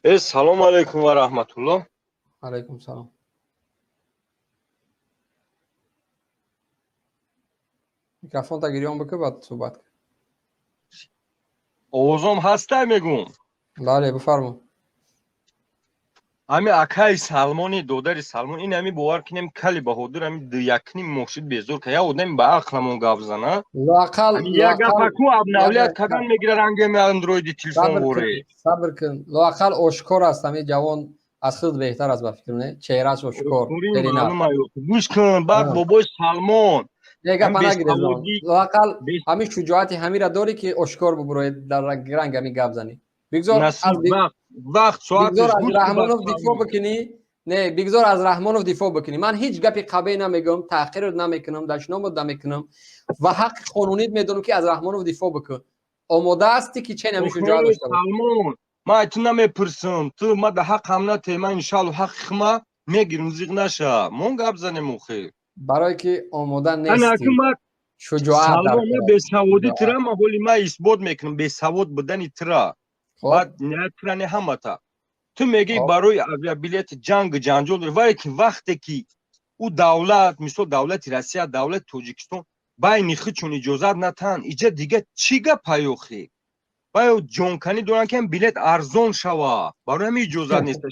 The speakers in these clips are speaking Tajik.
Салому алайкум ва раҳматуллоҳ. Алайкум салом. Микрофонта гирён бикун, баъд суҳбат кун. Овозом ҳастай, мегум? Бале, бифармо. Ҳами акаи Салмони, додари Салмон, ин ҳами бовар кинем, кали баҳодур ҳами якним мошид безор ка, як одами ба ақламон гап зана. Лоақал як гапаку обновлять кадан мегира, рангами андроиди телефон воре. Сабр кун, лоақал ошкор аст, ҳами ҷавон аз худ беҳтар аст, ба фикр, не? Чеҳрааш ошкор. Гӯш кун, баъд бобои Салмон. Не, гапа нагирезон. Лоақал ҳамин шуҷоати ҳамира дорӣ, ки ошкор бубуроед, дар ранг ҳами гап занӣ. Бигзор вақт соат бигзор аз Раҳмонов дифоъ бикунӣ. Не, бигзор аз Раҳмонов дифоъ бикунӣ. Ман ҳеҷ гапи қабеҳ намегӯям, таҳқирот намекунам, дашномот намекунам ва ҳаққи қонунит медонам, ки аз Раҳмонов дифоъ бикун. Омода ҳастӣ, ки чен ҳамин шуҷоат дошта бошӣ? Салмон, ман ту намепурсам, ту ма да ҳаққам нате, ман иншоалло ҳаққи хума мегирам, зиқ наша, мон гап занем охи. Барое ки омода нестӣ, шуҷоат. Бесаводи тира ма ҳоли ма исбот мекунам, бесавод будани тира. Баъд тира не, ҳамата. Ту мегӯӣ, барои авиабилети ҷангу ҷанҷол дорӣ, вале ки вақте ки ӯ давлат, мисол давлати Россия, давлати Тоҷикистон байни худшон иҷозат натаҳанд, иҷа дига чӣ гапай охи? Баё ҷонканӣ доранд, ки билет арзон шава, барои ҳамин иҷозат нест.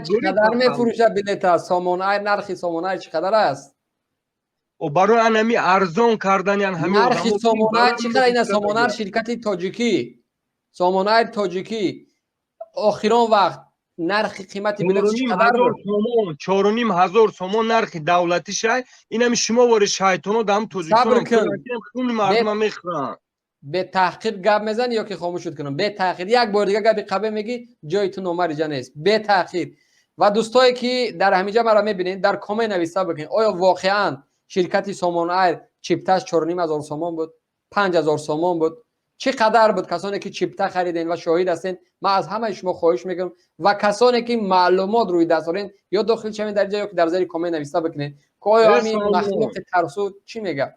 Чӣ қадар мефурӯшад билета Сомон Айр? Нархи Сомон Айр чӣ қадар аст? Барои анами арзон кардани. Нархи Сомон Айр чӣ қадар? Ина Сомон Айр, ширкати тоҷикӣ, Сомон Айр тоҷикӣ, охирон вақт нархи қимати билет чӣ қадар буд? 4500 сомон нархи давлатӣ шай. Инами шумо вори шайтоно дам Тоҷикистон мардума мехӯранд. Бетаҳқир гап мезанӣ ё ки хомӯшуд кунам? Бетаҳқир як бор дига гапи қабе мегӣ, ҷои ту номариҷа нест. Бетаҳқир. Ва дӯстое, ки дар ҳамиҷа маро мебинед, дар комент нависта бикунед: оё воқеан ширкати Сомон Айр чипташ 4500 сомон буд, 5000 сомон буд, чӣ қадар буд? Касоне ки чипта хариден ва шоҳид ҳастен, ман аз ҳамаи шумо хоҳиш мекунам ва касоне ки маълумот рӯи даст дорен, ё дохил шавед дар ҷа, ё ки дар зери комент нависта бикунед, ки оё ҳамин махлуқи тарсу чӣ мегӯяд.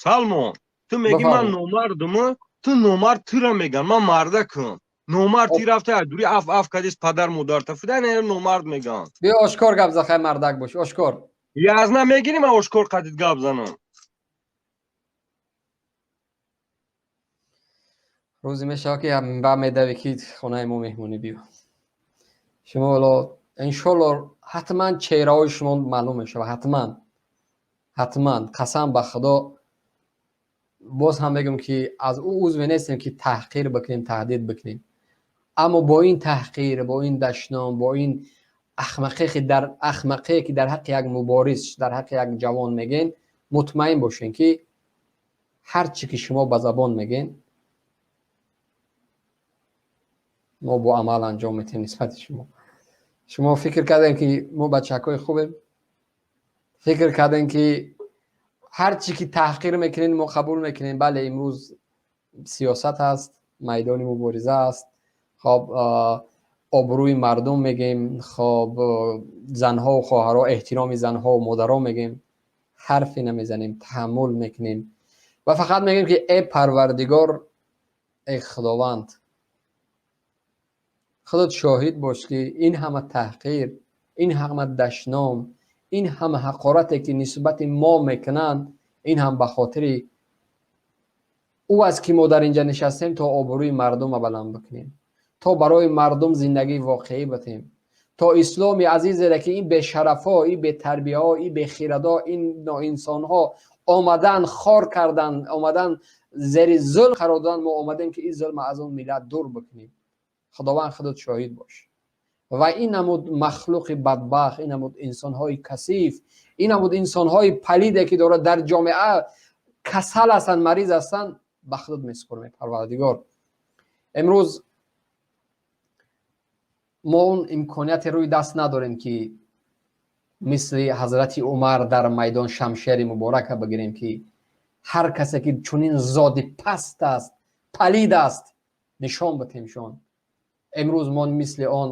Салмон, ту меги ман номардум, ту номард тура меган, ман мардакам. Номард ти рафта дури аф аф кадис, падар модарта фида, номард меган. Биё, ошкор гап за, хай, мардак бош, ошкор. Язна мегирӣ, ман ошкор қадид гап занам. Рӯзе мешавад, ки ба медавӣ, ки хонаи мо меҳмонӣ биё. Шумо ҳоло иншолло ҳатман чеҳраҳои шумо маълум мешавад, ҳатман, ҳатман. Қасам ба Худо, боз ҳам мегӯм, ки аз ӯ узве нестем, ки таҳқир бикунем, таҳдид бикунем, аммо бо ин таҳқир, бо ин дашном, бо ин ахмақе, ки дар ҳаққи як мубориз, дар ҳаққи як ҷавон мегӯен, мутмаин бошен, ки ҳар чӣ ки шумо ба забон мегӯен, мо бо амал анҷом метиҳем нисбати шумо. Шумо фикр кардем, ки мо бачакҳои хубем, фикр кардем, ки ҳар чӣ ки таҳқир мекунем, мо қабул мекунем. Бале, имрӯз сиёсат аст, майдони мубориза аст. Хоб, обрӯи мардум мегем, хоб, занҳову хоҳарҳо, эҳтироми занҳову модаро мегем, ҳарфе намезанем, таҳаммул мекунем ва фақат мегӯем, ки э Парвардигор, эй Худованд, худот шоҳид бош, ки ин ҳама таҳқир, ин ҳама дашном, ин ҳама ҳақорате, ки нисбати мо мекунанд, ин ҳам ба хотири ӯ аст, ки мо дар инҷа нишастем, то обрӯи мардумро баланд бикунем, то барои мардум зиндагии воқеӣ битем, то исломи азизере, ки ин бешарафҳо, ин бетарбияҳо, ин бехирадо, ин ноинсонҳо омадан хор кардан, омадан зери зулм қарор додан, мо омадем, ки ин зулма аз он миллат дур бикунем. Худованд, худот шоҳид бош. Ва ин намуд махлуқи бадбахт, ин намуд инсонҳои касиф, ин намуд инсонҳои палиде, ки дорад дар ҷомеа, касал ҳастанд, мариз ҳастанд, ба худот месупорем, Парвардигор. Имрӯз мо он имконияте рӯи даст надорем, ки мисли ҳазрати Умар дар майдон шамшери муборака бигирем, ки ҳар касе ки чунин зоди паст аст, палид аст, нишон битемшон. Имрӯз мо мисли он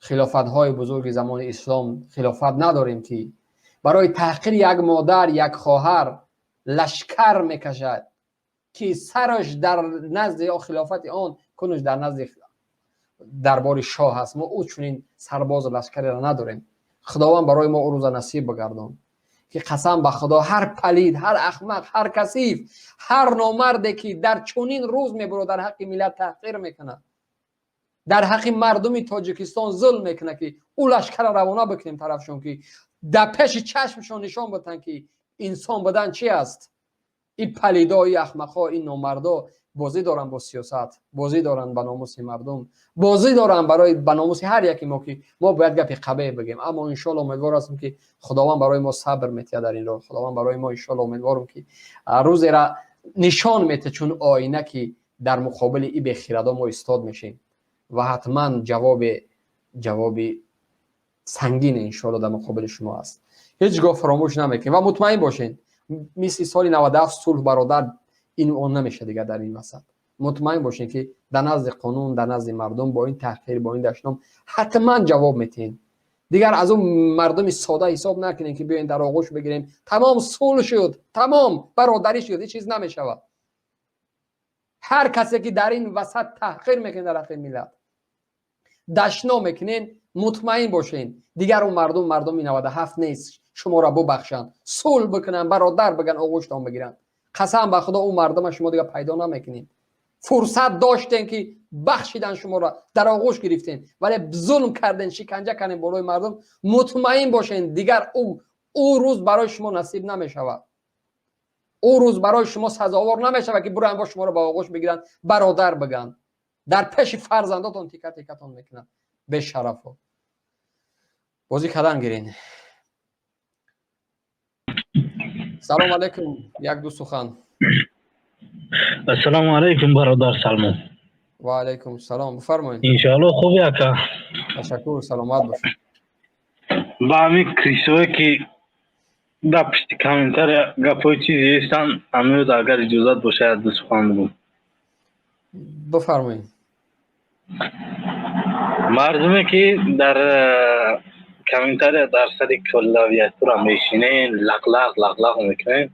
хилофатҳои бузурги замони ислом хилофат надорем, ки барои таҳқири як модар, як хоҳар лашкар мекашад, ки сараш дар назди хилофати он кунуш дар назди Дарбори шоҳ аст, мо ӯ чунин сарбозу лашкареро надорем. Худованд барои мо ӯ рӯза насиб бигардон, ки қасам ба Худо, ҳар палид, ҳар ахмақ, ҳар касиф, ҳар номарде, ки дар чунин рӯз мебурад, дар ҳаққи миллат таҳқир мекунад, дар ҳаққи мардуми Тоҷикистон зулм мекунад, ки ӯ лашкарро равона бикунем тарафшон, ки дар пеши чашмшон нишон бидиҳанд, ки инсон будан чи аст. Ин палидо, ин ахмақҳо, ин номардо бозӣ доранд бо сиёсат, бозӣ доранд ба номуси мардум, бозӣ доранд барои ба номуси ҳар яке мо, ки мо бояд гапи қабеҳ бигем. Аммо иншоалло умедвор ҳастем, ки Худованд барои мо сабр метиҳад дар ин роҳ. Худованд барои мо, иншоалло, умедворам, ки рӯзера нишон метиҳад чун оина, ки дар муқобили и бехирадо мо истод мешем ва ҳатман ҷавоби сангине, иншоалло, дар муқобили шумо аст. Ҳеҷ гоҳ фаромӯш намекунем ва мутмаин бошед, мисли соли 97 сулҳ, бародар, ин он намешад дигар дар ин васат. Мутмаин бошед, ки дар назди қонун, дар назди мардум бо ин таҳқир, бо ин дашном ҳатман ҷавоб метиҳем. Дигар аз он мардуми сода ҳисоб накунем, ки биёем дар оғӯш бигирем, тамом, сулҳ шуд, тамом, бародарӣ шуд. Ҳеҷ чиз намешавад. Ҳар касе ки дар ин васат таҳқир мекунед, дар ҳаққи миллат дашном мекунед, мутмаин бошед, дигар он мардум мардуми 97 нест, шуморо бубахшанд, сулҳ бикунанд, бародар биган, оғӯштон бигиранд. Қасам ба Худо, ӯ мардума шумо дигар пайдо намекунед. Фурсат доштем, ки бахшидан шуморо, дар оғӯш гирифтем, вале зулм кардем, шиканҷа кардем болои мардум. Мутмаин бошед, дигар ӯ рӯз барои шумо насиб намешавад, ӯ рӯз барои шумо сазовор намешавад, ки буранд бо шуморо ба оғӯш бигиранд, бародар биганд. Дар пеши фарзандотон тика тикатон мекунанд. Бешарафо, бозӣ кардан гирен. Салом алейкум, як ду сухан. Ассалому алайкум, бародар Салмон. Ва алайкум салом, бифармоед. Иншоалло хуби, ака? Ташаккур, саломат бошед. Ба ҳамин крисое, ки дар пишти комментария гапҳои чизе ҳестанд, ҳамиёд, агар иҷозат бошад, як ду сухан бигӯм. Бифармоед. Мардуме, ки дар комментария дар сари клавиатура мешинен, лақлақ лақлақ мекунен,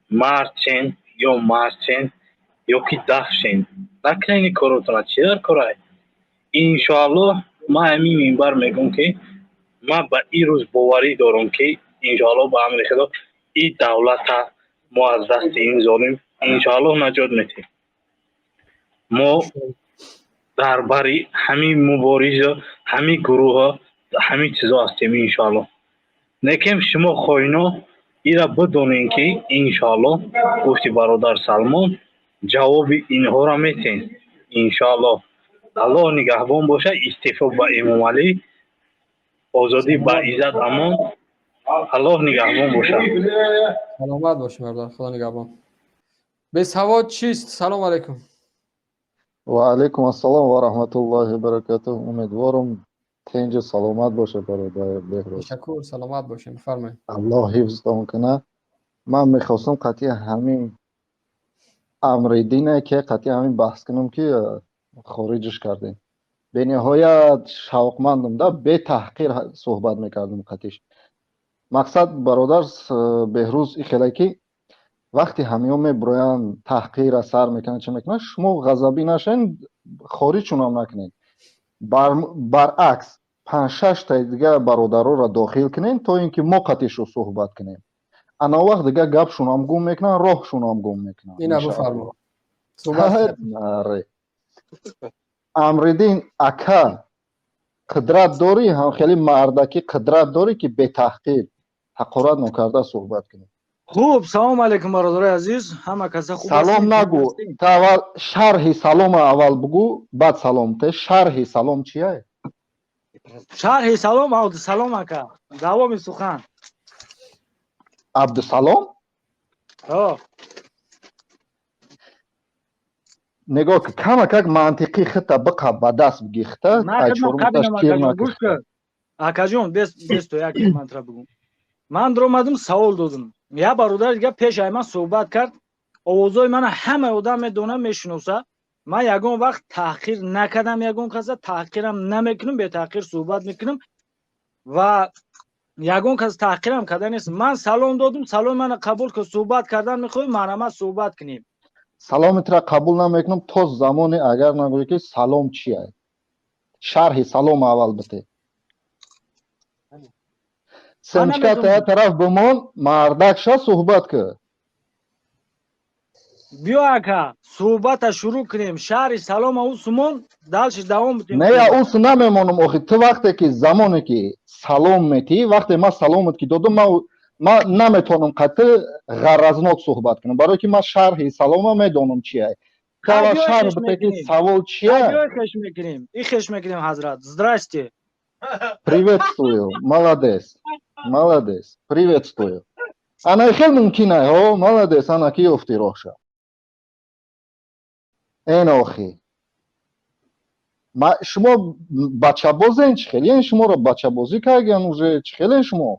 мард шен ё мард шен, ё ки даф шен, накунен ин коротона. Чӣ дар корай? Иншоаллоҳ, ман ҳамин минбар мегӯм, ки ман ба ин рӯз боварӣ дорам, ки иншоаллоҳ, ба амри Худо, ин давлата мо аз дасти ин золим, иншоаллоҳ, наҷот метиҳем. Мо дар бари ҳамин мубориза, ҳамин гурӯҳо, ҳамин чизо ҳастем, иншоаллоҳ. Лекин шумо хоино ира бидонем, ки иншоаллоҳ, гуфти бародар Салмон, ҷавоби инҳоро метиҳем, иншоаллоҳ. Аллоҳ нигаҳбон бошад. Истеъфо ба Эмомалӣ, озодӣ ба Иззат Амон. Аллоҳ нигаҳбон бошад. Саломат бошед, бародар, Худо нигаҳбон. Бесавод чист? Салом алейкум. Ва алайкум ассалом ва раҳматуллоҳи ва баракатуҳ. Умедворам, тинҷу саломат бошад, бародар Беҳрӯз. Ташаккур, саломат бошед, бифармоед. Аллоҳ ҳифзтон кунад. Ман мехостам қатъи ҳамин Амридине, ки қатъи ҳамин баҳс кунам, ки хориҷш кардем. Бениҳоят шавқмандам да, бетаҳқир суҳбат мекардам қатъиш. Мақсад, бародар Беҳрӯз, и хеле ки вақте ҳамиён мебуроянд, таҳқира сар мекунанд, чӣ мекунанд, шумо ғазабӣ нашавед, хориҷшонам накунед. Баръакс, панҷ-шаштаи дигар бародароро дохил кунем, то ин ки мо қатъишу суҳбат кунем. Ана вақт дигар гапшонам гум мекунанд, роҳшонам гум мекунанд. Ина бифармо. Амриддин ака, қудрат дорӣ, ҳам хеле мардакӣ қудрат дорӣ, ки бетаҳқир, ҳақорат нокарда суҳбат кунӣ? Хуб, салом алейкум, бародарои азиз, ҳама каса хуб? Салом нагӯ, та аввал шарҳи салома аввал бугӯ, баъд салом те. Шарҳи салом чия? Шарҳи салом, Абдусалом ака, давоми сухан. Абдусалом? О. Нигоҳ ки, камакак мантиқӣ хита биқаб, ба даст бигӣ хита. Акаҷон, бес то як мантра бугӯм. Ман даромадам, савол додам. Як бародар дига пеш ай ман суҳбат кард. Овозҳои мана ҳама одам медонад, мешиноса. Ман ягон вақт таҳқир накардам ягон каса, таҳқирам намекунам, бетаҳқир суҳбат мекунам ва ягон кас таҳқирам карда нест. Ман салом додум, саломи мана қабул кун. Суҳбат кардан мехоҳем, марҳамат, суҳбат кунем. Саломи тира қабул намекунам то замоне, агар нагӯӣ, ки салом чия. Шарҳи салом аввал бите. Семечка та тараф бимон, мардак ша, суҳбат ки. Биё, ака, суҳбата шурӯъ кунем. Шарҳи салома усумон, дальше давом бидем. Не, я ус намемонам. Охи, ту вақте ки, замоне ки салом метиҳӣ, вақте ман саломат ки додам, ман наметавонам қатъи ғаразнок суҳбат кунам, барое ки ман шарҳи салома медонам чия. Кава шарҳ бите, ки савол чия. Хеш мекунем, ихеш мекунем. Ҳазрат, здрасте. Приветствую. Молодец, молодец, приветствую. Ана, хел мумкин ай. Ҳо, молодец. Ана, ки ёфти роҳша? Эн охи, шумо бачабозен? Чӣ хелен? Шуморо бачабозӣ кардиян уже? Чӣ хелен шумо?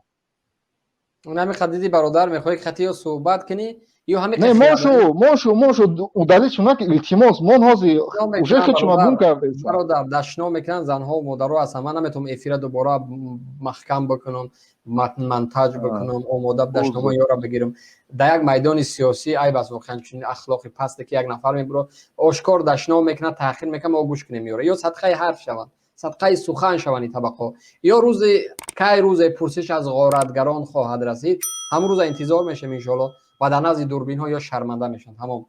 Намехоҳ, диди, бародар, мехоҳӣ хати ё суҳбат кунӣ, ё ҳами Не, мошу, мошу, мошу, удалить шуна, илтимос, мон ҳози уже хичума гум кардеса. Бародар, дашно мекунанд занҳо, модаро ҳастанд. Ман наметавонам эфира дубора маҳкам бикунам, монтаж бикунам, омода дашномо ёра бигирам. Дар як майдони сиёсӣ айб аст воқеан чунин ахлоқи пасте, ки як нафар мебуро, ошкор дашном мекунад, таъхир мекунад. Мо гӯш кунем ёра, ё садқаи ҳарф шаванд, садқаи сухан шаванд ин табақо, ё рӯзе кай рӯзе пурсиш аз ғоратгарон хоҳад расид. Ҳамон рӯза интизор мешавем, иншоалло, ва дар назди дурбинҳо ё шарманда мешаванд. Тамом.